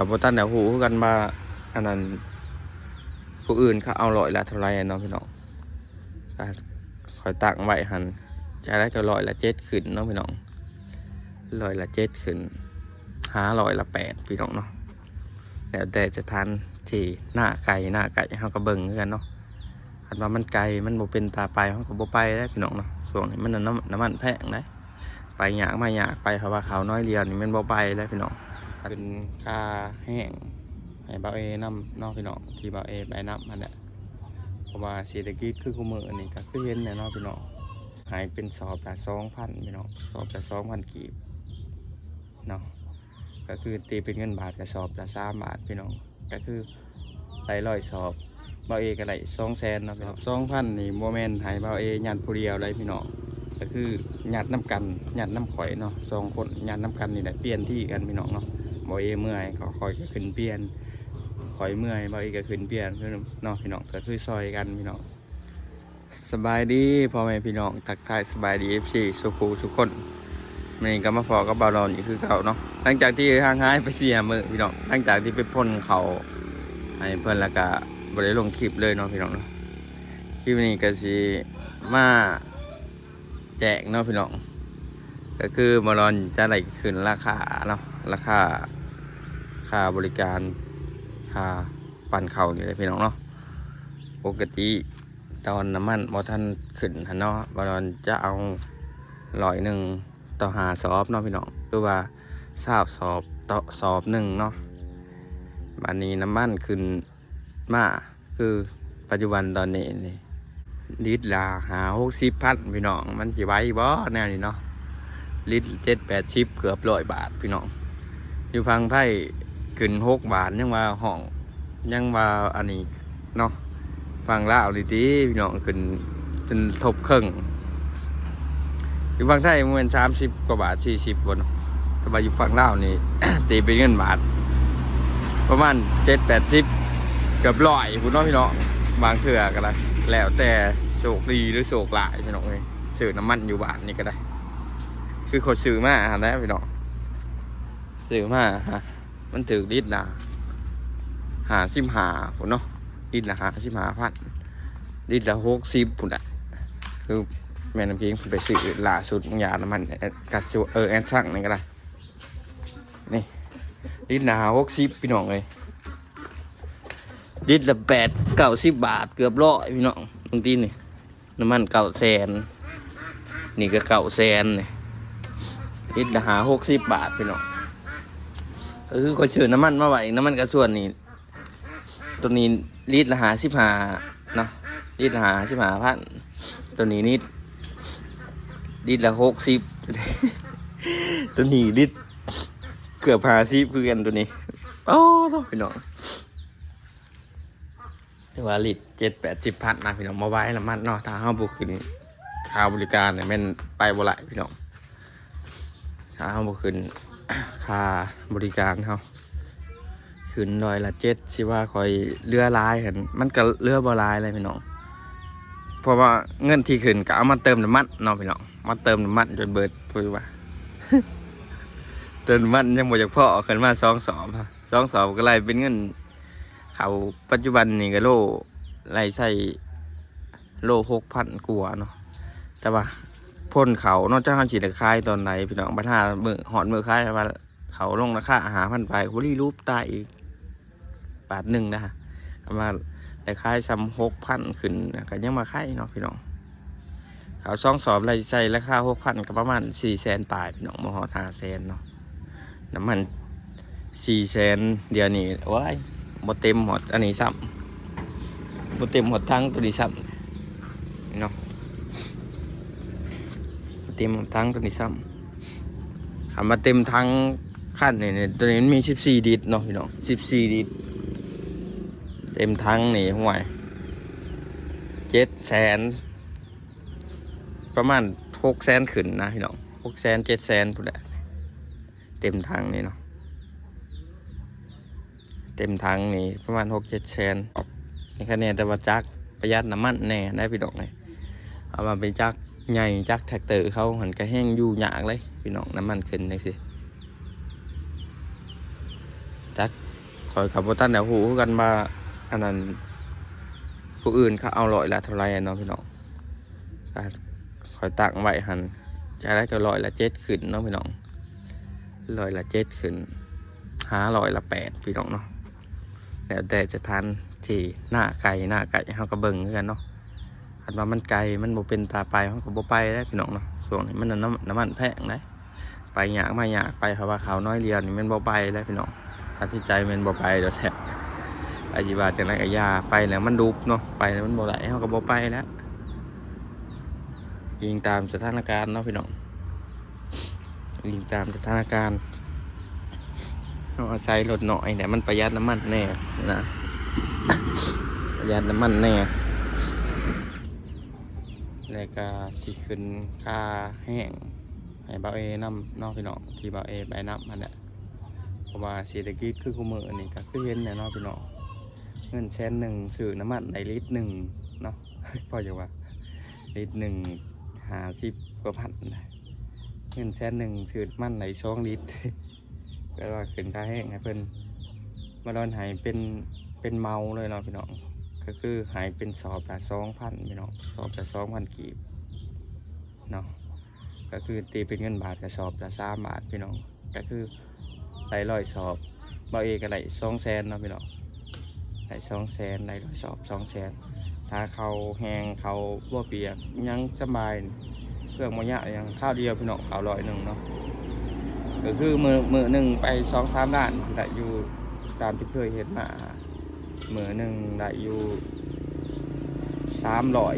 ກໍບໍ່ທັນໄດ້ຮູ້ຄືກັນວ່າ ອັນນັ້ນ ຜູ້ອື່ນເຂົາເອົາຮ້ອຍລະເທົ່າໃດເນາະພີ່ນ້ອງ. ກໍຂ້ອຍຕັ້ງໄວ້ຫັ້ນ ຈະໄດ້ກໍຮ້ອຍລະເຈັດຂຶ້ນເນາະພີ່ນ້ອງ, ຮ້ອຍລະເຈັດຂຶ້ນ ຫາຮ້ອຍລະແປດພີ່ນ້ອງເນາະ. ແລ້ວແຕ່ສະຖານທີ່ ໜ້າໄກ ໜ້າໄກເຮົາກໍເບິ່ງຄືກັນເນາະ. ຄັນວ່າມັນໄກ ມັນບໍ່ເປັນຕາໄປ ເຮົາກໍບໍ່ໄປແລ້ວພີ່ນ້ອງເນາະ. ຊ່ວງນີ້ມັນນ້ຳ ນ້ຳມັນແພງເດ້ ໄປຍາກມາຍາກ ໄປເພາະວ່າເຂົ້າໜ້ອຍດຽວນີ້ແມ່ນບໍ່ໄປແລ້ວພີ່ນ້ອງ. ເປັນຄ່າແຮງໃຫ້ບ່າວເອນຳເນາະພີ່ນ້ອງ ທີ່ບ່າວເອໄປນຳຫັ້ນແຫຼະ. ເພາະວ່າເສດຖະກິດຄືຄຸມື້ນີ້ກໍຄືເຫັນແຫຼະເນາະພີ່ນ້ອງ, ໃຫ້ເປັນສອບລະສອງພັນພີ່ນ້ອງ, ສອບລະສອງພັນກີບເນາະ. ກໍຄືຕີເປັນເງິນບາດກໍສອບລະສາມບາດພີ່ນ້ອງ, ກໍຄືໄດ້ຮ້ອຍສອບ ບ່າວເອກໍໄດ້ສອງແສນເນາະ. ສອບສອງພັນນີ້ບໍ່ແມ່ນໃຫ້ບ່າວເອຍັດຜູ້ດຽວໄດ໋ພີ່ນ້ອງ, ກໍຄືຍັດນຳກັນ ຍັດນຳຂ້ອຍເນາະ, ສອງຄົນຍັດນຳກັນນີ້ແຫຼະ ປ່ຽນທີ່ກັນພີ່ນ້ອງເນາະ. ບ່າວເອເມື່ອຍກໍຂ້ອຍກໍຂຶ້ນປ່ຽນ, ຂ້ອຍເມື່ອຍບ່າວເອກໍຂຶ້ນປ່ຽນເນາະພີ່ນ້ອງ, ກໍຄືຊ່ອຍກັນພີ່ນ້ອງ. ສະບາຍດີພໍ່ແມ່ພີ່ນ້ອງ, ທັກທາຍສະບາຍດີເອັຟຊີສູ່ຜູ້ສູ່ຄົນ. ມື້ນີ້ກໍມາພໍ້ກັບບ່າວດອນອີກຄືເກົ່າເນາະ, ຫຼັງຈາກທີ່ຫ່າງຫາຍໄປສີ່ຫ້າມື້ພີ່ນ້ອງ, ຫຼັງຈາກທີ່ໄປພົ່ນເຂົ້າໃຫ້ເພິ່ນ ແລ້ວກໍບໍ່ໄດ້ລົງຄລິບເລີຍເນາະພີ່ນ້ອງເນາະ. ຄລິບນີ້ກໍຊິມາແຈ້ງເນາະພີ່ນ້ອງ, ກໍຄືບ່າວດອນຈະໄດ້ຂຶ້ນລາຄາເນາະ, ລາຄາຄ່າບໍລິການ ຄ່າປັ່ນເຂົ້ານີ້ແຫຼະພີ່ນ້ອງເນາະ. ປົກກະຕິ ຕອນນ້ຳມັນບໍ່ທັນຂຶ້ນຫັ້ນເນາະ ບ່າວດອນຈະເອົາຮ້ອຍໜຶ່ງຕໍ່ຫ້າສອບເນາະພີ່ນ້ອງ, ຫຼືວ່າຊາວສອບຕໍ່ສອບໜຶ່ງເນາະ. ບາດນີ້ນ້ຳມັນຂຶ້ນມາ ຄືປັດຈຸບັນຕອນນີ້ນີ້ ລິດລະຫ້າຫົກສິບພັນພີ່ນ້ອງ, ມັນຊິໄຫວບໍ່ແນວນີ້ເນາະ? ລິດເຈັດແປດສິບ ເກືອບຮ້ອຍບາດພີ່ນ້ອງ. ຢູ່ຝັ່ງໄທຂຶ້ນຫົກບາດ ຍັງວ່າຮ້ອງ ຍັງວ່າອັນນີ້ເນາະ, ຝັ່ງລາວນີ້ຕິພີ່ນ້ອງ ຂຶ້ນຈົນທົບເຄິ່ງ. ຢູ່ຝັ່ງໄທບໍ່ແມ່ນສາມສິບກວ່າບາດ ສີ່ສິບພຸ້ນ, ແຕ່ວ່າຢູ່ຝັ່ງລາວນີ້ ຕີເປັນເງິນບາດປະມານເຈັດແປດສິບ ເກືອບຮ້ອຍພຸ້ນເນາະພີ່ນ້ອງ. ບາງເທື່ອກໍໄດ້ ແລ້ວແຕ່ໂຊກດີຫຼືໂຊກຮ້າຍພີ່ນ້ອງເອີຍ. ຊື້ນ້ຳມັນຢູ່ບ້ານນີ້ກໍໄດ້ ຄືຂ້ອຍຊື້ມາຫັ້ນແຫຼະພີ່ນ້ອງ, ຊື້ມາ ມັນຖືກລິດລະຫ້າສິບຫ້າພຸ້ນເນາະ, ລິດລະຫ້າສິບຫ້າພັນ ລິດລະຫົກສິບພຸ້ນແຫຼະ. ຄືແມ່ນ້ຳພິງໄປຊື້ລ່າສຸດ ຢານ້ຳມັນ ເອີ ແອັດຊັງນີ້ກໍໄດ້ ນີ້ ລິດລະຫ້າຫົກສິບພີ່ນ້ອງເອີຍ, ລິດລະແປດເກົ້າສິບບາດ ເກືອບຮ້ອຍພີ່ນ້ອງ. ບາງທີນີ້ ນ້ຳມັນເກົ້າແສນ ນີ້ກໍເກົ້າແສນນີ້ ລິດລະຫ້າຫົກສິບບາດພີ່ນ້ອງ. ກໍຄືຂ້ອຍຊື້ນ້ຳມັນມາໄວ້ ນ້ຳມັນກະຊວນນີ້ ໂຕນີ້ລິດລະຫ້າສິບຫ້າເນາະ, ລິດລະຫ້າສິບຫ້າພັນ. ໂຕນີ້ລິດ ລິດລະຫົກສິບ ໂຕນີ້ລິດເກືອບຫ້າສິບຄືກັນໂຕນີ້. ໂອ້ ພີ່ນ້ອງ ແຕ່ວ່າລິດເຈັດແປດສິບພັນນະພີ່ນ້ອງ, ບໍ່ໄຫວນ້ຳມັນເນາະ. ຖ້າເຮົາບໍ່ຂຶ້ນຄ່າບໍລິການນີ້ ແມ່ນໄປບໍ່ໄດ້ພີ່ນ້ອງ, ຖ້າເຮົາບໍ່ຂຶ້ນຄ່າບໍລິການເຮົາ ຂຶ້ນຮ້ອຍລະເຈັດ ຊິວ່າຂ້ອຍເຫຼືອຫຼາຍຫັ້ນ ມັນກໍເຫຼືອບໍ່ຫຼາຍເລີຍພີ່ນ້ອງ. ເພາະວ່າເງິນທີ່ຂຶ້ນກໍເອົາມາເຕີມນ້ຳມັນເນາະພີ່ນ້ອງ, ມາເຕີມນ້ຳມັນຈົນເບິດ ຄືວ່າເຕີມນ້ຳມັນຍັງບໍ່ຢາກພໍ, ຂຶ້ນມາສອງສອບ ສອງສອບກໍໄລ່ເປັນເງິນ ເຂົ້າປັດຈຸບັນນີ້ກໍໂລ ໄລ່ໃຊ້ໂລຫົກພັນກວ່າເນາະ. ແຕ່ວ່າພົ່ນເຂົ້າເນາະ ຈັກເຮົາຊິໄດ້ຂາຍຕອນໃດພີ່ນ້ອງ, ບັດຫາມື້ ຮອດມື້ຂາຍວ່າເຂົ້າລົງລາຄາຫ້າພັນປາຍ ກໍບໍ່ລີລຸບຕາຍອີກບາດໜຶ່ງນະ. ວ່າໄດ້ຂາຍຊ່ຳຫົກພັນຂຶ້ນ ກໍຍັງວ່າໄຄເນາະພີ່ນ້ອງ. ເຂົ້າສອງສອບໄລ່ໃສ່ລາຄາຫົກພັນ ກໍປະມານສີ່ແສນປາຍພີ່ນ້ອງ, ບໍ່ຮອດຫ້າແສນເນາະ. ນ້ຳມັນສີ່ແສນ ດຽວນີ້ ໂອ້ຍ ບໍ່ເຕັມຮອດອັນນີ້ຊ້ຳ, ບໍ່ເຕັມຮອດຖັງໂຕນີ້ຊ້ຳເນາະ, ບໍ່ເຕັມຮອດຖັງໂຕນີ້ຊ້ຳ. ຄັນວ່າເຕັມຖັງຄັນນີ້ ໂຕນີ້ມັນມີສິບສີ່ລິດເນາະພີ່ນ້ອງ, ສິບສີ່ລິດ ເຕັມຖັງນີ້ ຫ້ວຍ ເຈັດແສນ ປະມານຫົກແສນຂຶ້ນນະພີ່ນ້ອງ, ຫົກແສນ ເຈັດແສນພຸ້ນແຫຼະ ເຕັມຖັງນີ້ເນາະ. ເຕັມຖັງນີ້ປະມານຫົກເຈັດແສນ. ນີ້ຄະແນນແຕ່ວ່າຈັກປະຢັດນ້ຳມັນແດ່ໄດ໋ພີ່ນ້ອງເອີຍ. ເອົາວ່າເປັນຈັກໃຫຍ່ ຈັກແທກເຕີເຂົາຫັ້ນ ກະແຮ່ງຢູ່ຍາກເລີຍພີ່ນ້ອງ, ນ້ຳມັນຂຶ້ນຈັ່ງຊີ້. ຈັກ ຂ້ອຍກໍບໍ່ທັນໄດ້ຮູ້ຄືກັນວ່າ ອັນນັ້ນ ຜູ້ອື່ນເຂົາເອົາຮ້ອຍລະເທົ່າໃດເນາະພີ່ນ້ອງ. ກໍຂ້ອຍຕັ້ງໄວ້ຫັ້ນ ຈະໄດ້ກໍຮ້ອຍລະເຈັດຂຶ້ນເນາະພີ່ນ້ອງ, ຮ້ອຍລະເຈັດຂຶ້ນ ຫາຮ້ອຍລະແປດພີ່ນ້ອງເນາະ. ແລ້ວແຕ່ສະຖານທີ່ ໜ້າໄກ ໜ້າໄກເຮົາກໍເບິ່ງຄືກັນເນາະ. ຄັນວ່າມັນໄກ ມັນບໍ່ເປັນຕາໄປ ເຮົາກໍບໍ່ໄປແລ້ວພີ່ນ້ອງເນາະ. ຊ່ວງນີ້ມັນ ນ້ຳ ນ້ຳມັນແພງໃດ໋ ໄປຍາກມາຍາກ ໄປ ເພາະວ່າເຂົ້າໜ້ອຍດຽວນີ້ແມ່ນບໍ່ໄປແລ້ວພີ່ນ້ອງ. ຕັດສິນໃຈແມ່ນບໍ່ໄປແລ້ວແຫຼະ. ໃຜຊິວ່າຈັ່ງໃດກໍຢ່າ ໄປແລ້ວມັນດຸບເນາະ, ໄປແລ້ວມັນບໍ່ໄດ້ ເຮົາກໍບໍ່ໄປແລ້ວ. ອີງຕາມສະຖານະການເນາະພີ່ນ້ອງ, ອີງຕາມສະຖານະການ. ເຮົາອາໄສລົດນ້ອຍແຫຼະ ມັນປະຢັດນ້ຳມັນແດ່ນະ, ປະຢັດນ້ຳມັນແດ່. ແລ້ວກໍຊິຂຶ້ນຄ່າແຮງໃຫ້ບ່າວເອນຳເນາະພີ່ນ້ອງ, ທີ່ບ່າວເອໄປນຳຫັ້ນແຫຼະ. ເພາະວ່າເສດຖະກິດຄືຄຸມື້ນີ້ກໍຄືເຫັນແຫຼະເນາະພີ່ນ້ອງ, ເງິນແສນໜຶ່ງຊື້ນ້ຳມັນໄດ້ລິດໜຶ່ງເນາະ, ພໍຢາກວ່າລິດໜຶ່ງຫ້າສິບກວ່າພັນນະ, ເງິນແສນໜຶ່ງຊື້ນ້ຳມັນໄດ້ສອງລິດ. ແປວ່າຂຶ້ນຄ່າແຮງໃຫ້ເພິ່ນ ມາດອນໃຫ້ເປັນ ເປັນເໝົາເລີຍເນາະພີ່ນ້ອງ, ກໍຄືໃຫ້ເປັນສອບລະສອງພັນພີ່ນ້ອງ, ສອບລະສອງພັນກີບເນາະ, ກໍຄືຕີເປັນເງິນບາດກໍສອບລະສາມບາດພີ່ນ້ອງ. ກໍຄືໄດ້ຮ້ອຍສອບ ບ່າວເອກໍໄດ້ສອງແສນເນາະພີ່ນ້ອງ, ໄດ້ສອງແສນ ໄດ້ຮ້ອຍສອບສອງແສນ. ຖ້າເຂົ້າແຮງ ເຂົ້າບໍ່ປຽກ ຫຍັງສະບາຍ ເຄື່ອງບໍ່ຍາກຫຍັງ ຄາວດຽວພີ່ນ້ອງ ເຂົ້າຮ້ອຍໜຶ່ງເນາະ. ກໍຄືມື້ ມື້ໜຶ່ງໄປສອງສາມລ້ານ ໄດ້ຢູ່ ຕາມທີ່ເຄີຍເຮັດມາ. ມື້ໜຶ່ງໄດ້ຢູ່ສາມຮ້ອຍ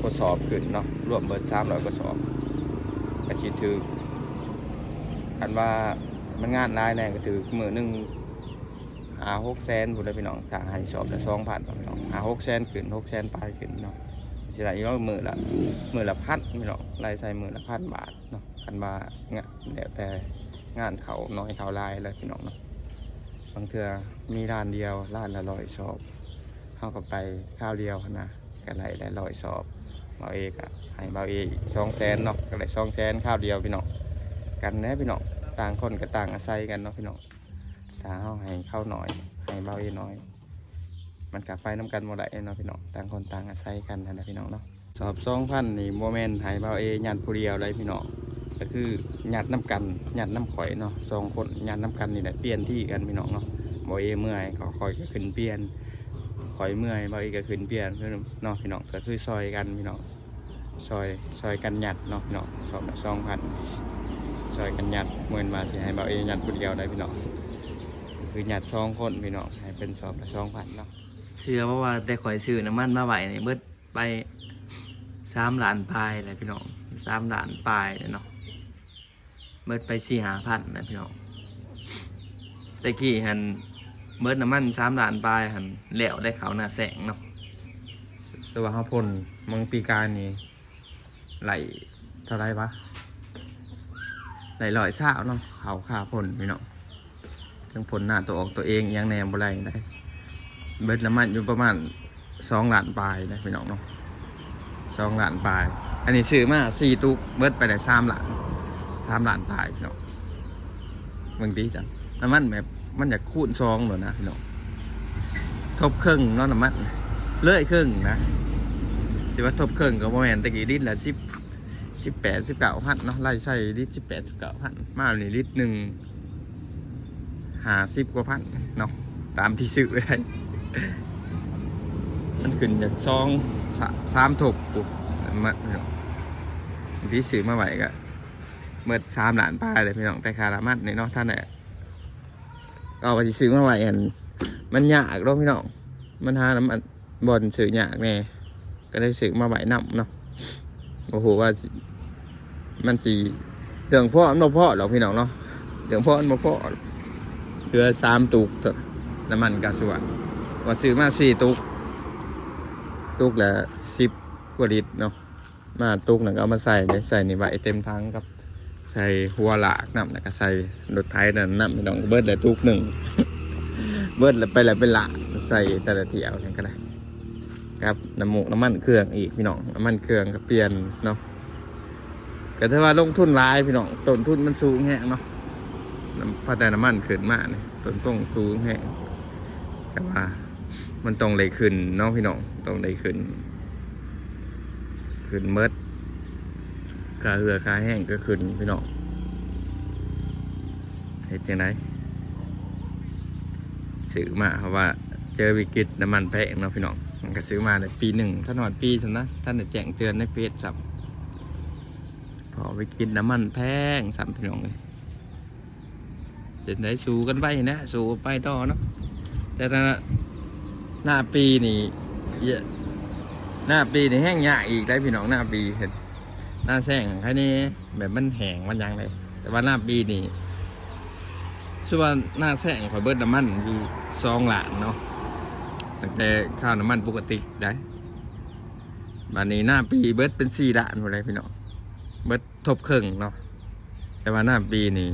ກວ່າສອບຂຶ້ນເນາະ, ລວມເບິດສາມຮ້ອຍກວ່າສອບ ກໍຊິຖືກ. ຄັນວ່າມັນງານຫຼາຍແດ່ກໍຖືກມື້ໜຶ່ງຫ້າຫົກແສນພຸ້ນແຫຼະພີ່ນ້ອງ, ຖ້າໃຫ້ສອບລະສອງພັນພີ່ນ້ອງ, ຫ້າຫົກແສນຂຶ້ນ ຫົກແສນປາຍຂຶ້ນເນາະ. ຊິໄດ້ຢູ່ມື້ລະ ມື້ລະພັນພີ່ນ້ອງ, ລາຍໃຊ້ມື້ລະພັນບາດເນາະ. ຄັນວ່າງະ ແລ້ວແຕ່ງານເຂົ້າໜ້ອຍເຂົ້າຫຼາຍແຫຼະພີ່ນ້ອງເນາະ. ບາງເທື່ອມີລ້ານດຽວ ລ້ານລະຮ້ອຍສອບ ເຮົາກໍໄປຄາວດຽວຫັ້ນນະ ກໍໄດ້ຫຼາຍຮ້ອຍສອບ. ບ່າວເອກໍໃຫ້ບ່າວເອອີກສອງແສນເນາະ, ກໍໄດ້ສອງແສນຄາວດຽວພີ່ນ້ອງ. ກັນແດ່ພີ່ນ້ອງ, ຕ່າງຄົນກໍຕ່າງອາໄສກັນເນາະພີ່ນ້ອງ. ຖ້າເຮົາໃຫ້ເຂົາໜ້ອຍ ໃຫ້ບ່າວເອໜ້ອຍ ມັນກໍໄປນຳກັນບໍ່ໄດ້ເນາະພີ່ນ້ອງ, ຕ່າງຄົນຕ່າງອາໄສກັນຫັ້ນນະພີ່ນ້ອງເນາະ. ສອບສອງພັນນີ້ບໍ່ແມ່ນໃຫ້ບ່າວເອຍັດຜູ້ດຽວໃດພີ່ນ້ອງ, ກໍຄືຍັດນຳກັນ ຍັດນຳຂ້ອຍເນາະ, ສອງຄົນຍັດນຳກັນນີ້ແຫຼະ, ປ່ຽນທີ່ກັນພີ່ນ້ອງເນາະ. ບ່າວເອເມື່ອຍ ຂ້ອຍກໍຂຶ້ນປ່ຽນ, ຂ້ອຍເມື່ອຍ ບ່າວເອກໍຂຶ້ນປ່ຽນເນາະພີ່ນ້ອງ, ກໍຄືຊ່ອຍກັນພີ່ນ້ອງ. ຊ່ອຍ ຊ່ອຍກັນຍັດເນາະພີ່ນ້ອງ, ສອບລະສອງພັນ ຊ່ອຍກັນຍັດ, ບໍ່ແມ່ນວ່າຊິໃຫ້ບ່າວເອຍັດຜູ້ດຽວໄດ້ພີ່ນ້ອງ, ກໍຄືຍັດສອງຄົນພີ່ນ້ອງ, ໃຫ້ເປັນສອບລະສອງພັນເນາະ. ເຊື່ອບໍ່ວ່າແຕ່ຂ້ອຍຊື້ນ້ຳມັນມາໄວ້ນີ້ ເບິດໄປສາມລ້ານປາຍແລ້ວພີ່ນ້ອງ, ສາມລ້ານປາຍແລ້ວເນາະ. ເບິດໄປສີ່ຫ້າພັນນະພີ່ນ້ອງ. ແຕ່ກີ້ຫັ້ນເບິດນ້ຳມັນສາມລ້ານປາຍຫັ້ນ ແລ້ວໄດ້ເຂົ້າໜ້າແຊງເນາະ. ສະວ່າເຮົາພົ່ນ ເມືອງປີກາຍນີ້ໄລ່ເທົ່າໃດວະ, ໄລ່ຮ້ອຍຊາວເນາະ, ເຂົ້າຄ່າພົ່ນພີ່ນ້ອງ. ທັງພົ່ນໜ້າຕົວອອກຕົວເອງອີ່ຫຍັງແດ່ບໍ່ໄດ້ໃດ. ເບິດນ້ຳມັນຢູ່ປະມານ ສອງລ້ານປາຍນະພີ່ນ້ອງເນາະ, ສອງລ້ານປາຍ. ອັນນີ້ຊື້ມາສີ່ຕຸກ ເບິດໄປໄດ້ສາມລ້ານ ສາມລ້ານປາຍພີ່ນ້ອງ. ເບິ່ງຕິ ນ້ຳມັນແບບມັນຢາກຄູນສອງໂລດນະພີ່ນ້ອງ, ທົບເຄິ່ງເນາະ ນ້ຳມັນ ເລີຍເຄິ່ງນະ. ຊິວ່າທົບເຄິ່ງກໍບໍ່ແມ່ນ, ແຕ່ກີ້ລິດລະສິບ ສິບແປດ ສິບເກົ້າພັນເນາະ, ໄລ່ໃຊ້ລິດສິບແປດ ສິບເກົ້າພັນ, ມານີ້ລິດໜຶ່ງຫ້າສິບກວ່າພັນເນາະ, ຕາມທີ່ຊື້ໄດ້. ມັນຂຶ້ນຈາກສອງ ສາມ ສາມທົບພຸ້ນ ນ້ຳມັນເນາະ. ທີ່ຊື້ມາໄວ້ກໍເໝິດສາມລ້ານປາຍແລ້ວພີ່ນ້ອງ, ແຕ່ຄ່ານ້ຳມັນນີ້ເນາະ. ທ່ານແຫຼະ ກໍວ່າຊິຊື້ມາໄວ້ຫັ້ນ ມັນຍາກເນາະພີ່ນ້ອງ, ມັນຫານ້ຳມັນ ບ່ອນຊື້ຍາກແດ່ ກໍໄດ້ຊື້ມາໄວ້ນຳເນາະ. ບໍ່ຮູ້ວ່າຊິ ມັນຊິ ເລື່ອງພໍມັນບໍ່ພໍດອກພີ່ນ້ອງເນາະ, ເລື່ອງພໍມັນບໍ່ພໍດ. ເຫຼືອສາມຕຸກເທົ່າ ນ້ຳມັນກາຊວນ, ວ່າຊື້ມາສີ່ຕຸກ ຕຸກລະສິບກວ່າລິດເນາະ. ມາຕຸກນັ້ນກໍເອົາມາໃສ່ເດ້, ໃສ່ນີ້ໄວ້ເຕັມຖັງກັບ ໃສ່ຫົວລາກນຳ ແລ້ວກໍໃສ່ລົດໄຖນັ້ນນຳ ພີ່ນ້ອງ. ເບິດແລ້ວຕຸກໜຶ່ງ ເບິດແລ້ວໄປແລ້ວເປັນລ້ານ ໃສ່ແຕ່ລະຖ້ຽວນັ້ນກໍໄດ້ ກັບນ້ຳມູກນ້ຳມັນເຄື່ອງອີກພີ່ນ້ອງ, ນ້ຳມັນເຄື່ອງກໍປ່ຽນເນາະ. ກໍຖືວ່າລົງທຶນຫຼາຍພີ່ນ້ອງ, ຕົ້ນທຶນມັນສູງແຮງເນາະ, ນຳ ພາແຕ່ນ້ຳມັນຂຶ້ນມານີ້ ຕົ້ນທຸນສູງແຮງ. ແຕ່ວ່າມັນຕ້ອງໄດ້ຂຶ້ນເນາະພີ່ນ້ອງ ຕ້ອງໄດ້ຂຶ້ນ ຂຶ້ນໝົດ ຄ່າເຫື່ອຄ່າແຮງກໍຂຶ້ນພີ່ນ້ອງ ເຮັດຈັ່ງໃດ? ຊື້ມາ ເພາະວ່າເຈີວິກິດນ້ຳມັນແພງເນາະພີ່ນ້ອງ ມັນກໍຊື້ມາໄດ້ປີໜຶ່ງ ທັນຮອດປີຊ້ຳນະ ທັນໄດ້ແຈ້ງເຕືອນໃນເຟສຊ້ຳ ເພາະວິກິດນ້ຳມັນແພງຊ້ຳພີ່ນ້ອງເອີຍ. ເປັນໄດ ສູ້ກັນໄປນະ ສູ້ໄປຕໍ່ເນາະ ແຕ່ຖ້າໜ້າປີນີ້ ໜ້າປີນີ້ແຮງຍາກອີກໄດ໋ພີ່ນ້ອງ ໜ້າປີເຮັດ ໜ້າແລ້ງໃຄແດ່ ແບບມັນແຫ້ງມັນຫຍັງເດ້ ແຕ່ວ່າໜ້າປີນີ້ ສົມມຸດວ່າໜ້າແລ້ງຂ້ອຍເບິດນ້ຳມັນຢູ່ສອງລ້ານເນາະ ຕັ້ງແຕ່ຄ່ານ້ຳມັນປົກກະຕິໄດ໋ ບາດນີ້ໜ້າປີເບິດເປັນສີ່ລ້ານພຸ້ນແຫຼະພີ່ນ້ອງ ເບິດ ທົບເຄິ່ງເນາະ ແຕ່ວ່ານ້ຳປີນີ້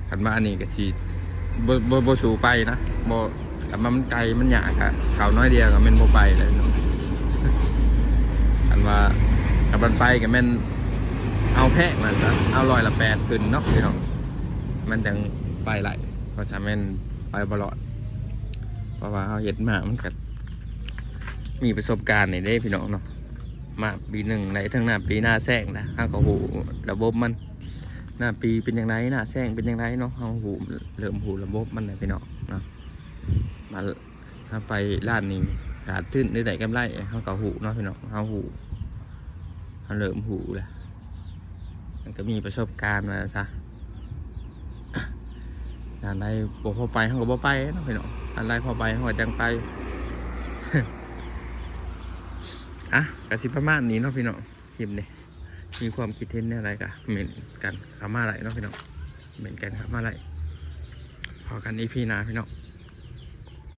ຄັນວ່າອັນນີ້ກໍຊິບໍ່ ບໍ່ ບໍ່ສູ້ໄປນະ ບໍ່ ຄັນວ່າມັນໄກມັນຍາກ ກະເຂົ້າໜ້ອຍດຽວກໍແມ່ນບໍ່ໄປແລ້ວເນາະ ຄັນວ່າ ຄັນມັນໄປກໍແມ່ນເອົາແພງນັ້ນຊະ ເອົາຮ້ອຍລະແປດຂຶ້ນເນາະພີ່ນ້ອງ ມັນຈັ່ງໄປໄດ້ ເພາະຖ້າແມ່ນໄປບໍ່ລອດ ເພາະວ່າເຮົາເຮັດມາມັນກໍ ມີປະສົບການນີ້ເດ້ພີ່ນ້ອງເນາະ ມາປີໜຶ່ງໄດ້ທັງໜ້າປີໜ້າແລ້ງນະ ເຮົາກໍຮູ້ລະບົບມັນ ໜ້າປີເປັນຈັ່ງໃດ ໜ້າແລ້ງເປັນຈັ່ງໃດເນາະ ເຮົາຮູ້ ເລີ່ມຮູ້ລະບົບມັນແລ້ວພີ່ນ້ອງເນາະ ມາ ເຮົາໄປຮ້ານນີ້ຂາດທຶນຫຼືໄດ້ກຳໄລ ເຮົາກໍຮູ້ເນາະພີ່ນ້ອງ ເຮົາຮູ້ ເຮົາເລີ່ມຮູ້ແລ້ວ ມັນກໍມີປະສົບການວ່າຊະ ຮ້ານໃດບໍ່ພໍໄປເຮົາກໍບໍ່ໄປເນາະພີ່ນ້ອງ ຮ້ານໃດພໍໄປເຮົາກໍຈັ່ງໄປ ອ່ະ ກໍຊິປະມານນີ້ເນາະພີ່ນ້ອງ ຄລິບນີ້ ມີຄວາມຄິດເຫັນແນວໃດກໍເມັ້ນກັນເຂົ້າມາໄດ້ເນາະພີ່ນ້ອງ ເມັ້ນກັນເຂົ້າມາໄດ້ ພໍ້ກັນອີພີໜ້າພີ່ນ້ອງ.